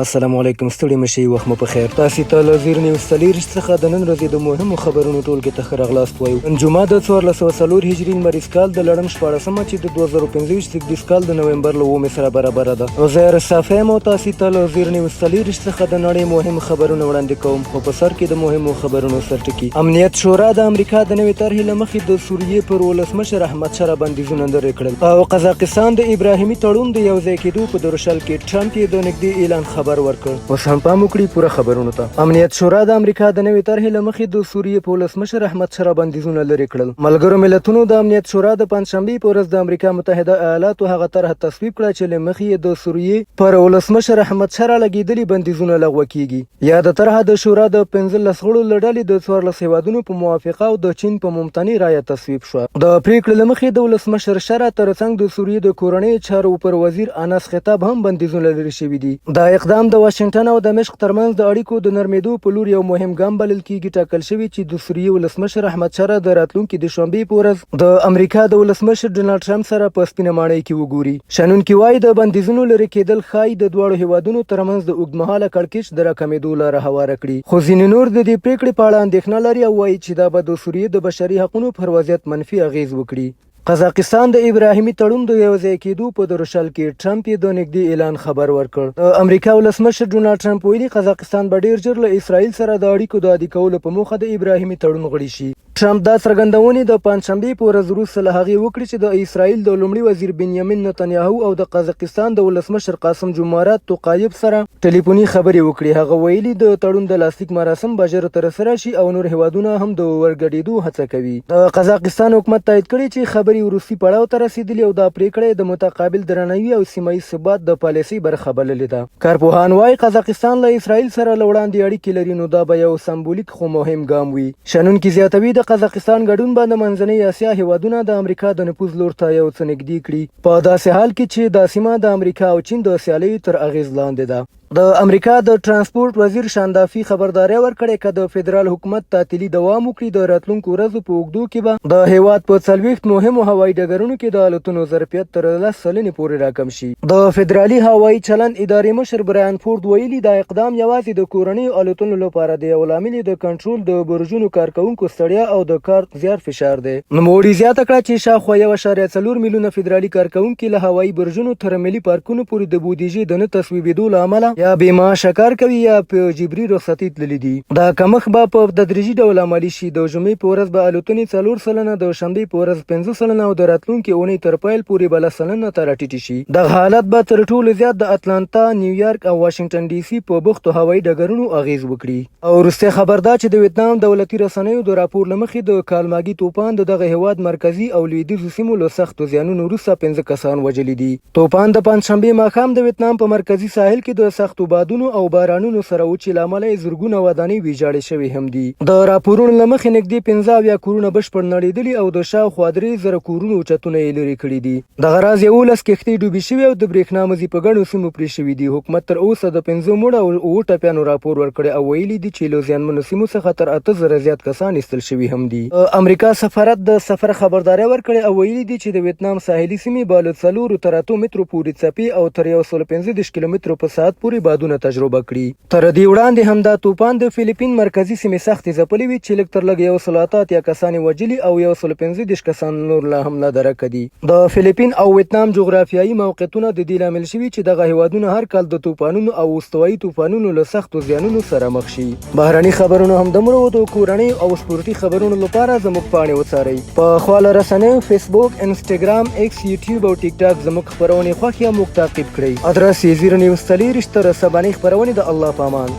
السلام علیکم، ستړي مه شئ، وخت مو په خیر. تاسې ته له زیر نیوز 24 څخه د نن ورځې د مهمو خبرونو ټولګې ته ښه راغلاست وایو. نن جمعه د 1404 هجري لمریز کال د لړم 16مه، چې د 2025 زېږدیز کال د نومبر له 7مې سره برابره ده. زه صافی یم او تاسې ته له زیر نیوز 24 څخه د نړۍ مهم خبرونه وړاندې کوم، خو په سر کې د مهمو خبرونو سرټکي. امنیت شورا د امریکا د نوې طرحې له مخې د سوریې پر ولسمشر احمد شرع بندیزونه لرې کړل او قزاقستان د ابراهیمي تړون د یوځای کېدو په درشل کې، ټرمپ یې د نږدې اعلان خبر ورکړ. اوس هم پام وکړي پوره خبرونو ته. امنیت شورا د امریکا د نوې طرحې له مخې د سوریې په ولسمشر احمد شرع بندیزونه لرې کړل. ملګرو ملتونو د امنیت شورا د پنجشنبې په ورځ د امریکا متحده ایالاتو هغه طرحه تصویب کړه چې له مخې یې د سوریې پر ولسمشر احمد شرع لګېدلي بندیزونه لغوه کیږي. یاده طرحه د شورا د 15 غړو له ډلې د 14 هېوادونو په موافقه او د چین په ممتنع رایه تصویب شوه. د پریکړې له مخې د ولسمشر شرع ترڅنګ د سوریې د کورنیو چارو پر وزیر انس خطاب هم بندیزونه لرې شوي دي. دا اقدام د واشنګټن او دمشق ترمنځ د اړیکو د نرمېدو په لور یو مهم ګام بلل کیږي. ټاکل شوې چې د سوریې ولسمشر احمد شرع د راتلونکي دوشنبې په ورځ د امریکا د ولسمشر ډونالډ ټرمپ سره په سپینه ماڼۍ کې وګوري. شنونکي وايي، د بندیزونو لرې کېدل ښايي د دواړو هیوادونو ترمنځ د اوږدمهاله کړکېچ د راکمېدو لاره هواره کړي، خو ځینې نور د دې پریکړې په اړه اندېښنه لري او وايي چې دا به د سوریې د بشري حقونو پر وضعیت منفي اغېز وکړي. قزاقستان د ابراهیمي تړون د یوځای کېدو په درشل کې، ټرمپ یې د نږدې اعلان خبر ورکړ. د امریکا ولسمشر ډونالډ ټرمپ ویلي، قزاقستان به ډیر ژر له اسرائیل سره د اړیکو د عادي کولو په موخه د ابراهیمي تړون غړي شي. ټرمپ دا څرګندونې د پنجشنبې په ورځ وروسته له هغې وکړې چې د اسرائیل د لومړي وزیر بنیامین نتنیاهو او د قزاقستان د ولسمشر قاسم جمارات توقایب سره ټلیفوني خبرې وکړې. هغه ویلي، د تړون د لاسلیک مراسم به ژر ترسره شي او نور هیوادونه هم د ورګډېدو هڅه کوي. د قزاقستان حکومت تایید کړې چې خبرې وروستي پړاو ته رسېدلي او دا پرېکړه یې د متقابل درناوي او سیمه ییز ثبات د پالیسۍ برخه بللې ده. کارپوهان وايي، قزاقستان له اسرائیل سره له وړاندې اړیکې لري، نو دا به یو سمبولیک خو مهم ګام وي. شنونکي زیاتوي، د قزاقستان ګډون به د منځنۍ اسیا هیوادونه د امریکا د نفوذ لور ته یو څه نږدې کړي، په داسې حال کې چې دا سیمه د امریکا او چین د سیالیو تر اغیز لاندې ده. د امریکا د ترانسپورت وزیر شاندافي خبرداری ورکړی، که د فدرال حکومت تعطیلي دوام وکړي، د راتلونکو ورځو په اوږدو کې به د هیواد په 40 مهمو هوایي ډګرونو کې د الوتنو ظرفیت تر 10% پورې راکم شي. د فدرالي هوایي چلند ادارې مشر برایان فورد ویلي، دا اقدام یوازې د کورنیو الوتنو لپاره دی او لامل یې د کنټرول د برجونو کارکوونکو ستړیا او د کار زیات فشار دی. نوموړي زیاته کړه چې شاوخوا 1.4 میلیونه فدرالي کارکوونکي له هوایي برجونو تر ملي پارکونو پورې د بودیجې د نه تصویبېدو له امله یا بې معاشه کار کوي یا په جبري رخصتۍ تللي دي. دا کمښت به په تدریجي ډول عملي شي. د جمعې په ورځ به الوتنې 4%، د شنبې په ورځ 5% او د راتلونکې اونۍ تر پیل پورې به 10% ته راټیټې شي. دغه حالت به تر ټولو زیات د اتلانتا، نیویارک او واشنګټن ډي سي په بوختو هوایي ډګرونو اغېز وکړي. او وروستی خبر دا چې د ویتنام دولتي رسنیو د راپور له مخې، د کالماګي توپان د دغه هیواد مرکزي او لویدیځو سیمو له سختو زیانونو وروسته پنځه کسان وژلي دي. توپان د پنجشنبې ماښام د ویتنام په مرکزي ساحل کې د سختو بادونو او بارانونو سره و چې له امله یې زرګونه ودانۍ ویجاړې شوې هم دي. د راپورونو له مخې، نږدې 75 کورونه بشپړ نړېدلي او د شاوخوا 3000 کورونو چتونه یې لرې کړي دي. دغه راز 11 کښتۍ ډوبې شوې او د برېښنا مزي په ګڼو سیمو پرې شوي دي. حکومت تر اوسه د پنځو مړو او اوو ټپیانو راپور ورکړی او ویلي دي چې له زیانمنو سیمو څخه تر 8000 زیات کسان ایستل شوي هم دي. د امریکا سفارت د سفر خبرداری ورکړی او ویلي دي چې د ویتنام ساحلي سیمې به له 4 تر 8 مترو پورې څپې او تر 135 کیلومترو په ساعت پورې بادونه تجربه کړي. تر دې وړاندې هم دا توپان د فلیپین مرکزي سیمې سختې ځپلې وې چې لږ تر لږه 188 کسان یې وژلي او 135 کسان نور لا هم لادرکه دي. د فلیپین او ویتنام جغرافیایي موقعیتونه د دې لامل شوي چې دغه هیوادونه هر کال د توپانونو او استوایي طوفانونو له سختو زیانونو سره مخ شي. بهرني خبرونه هم دمرو. د کورنۍ او سپورتي خبرونو لپاره زموږ پاڼې وڅارئ. په خواله رسنیو فیسبوک، انسټاګرام، ایکس، یوټیوب او ټیک ټاک زموږ خپرونې خوښې او موږ تعقیب کړئ. ادرس یې 0 نیوز 24. تر سبانۍ خپرونې د الله په امان.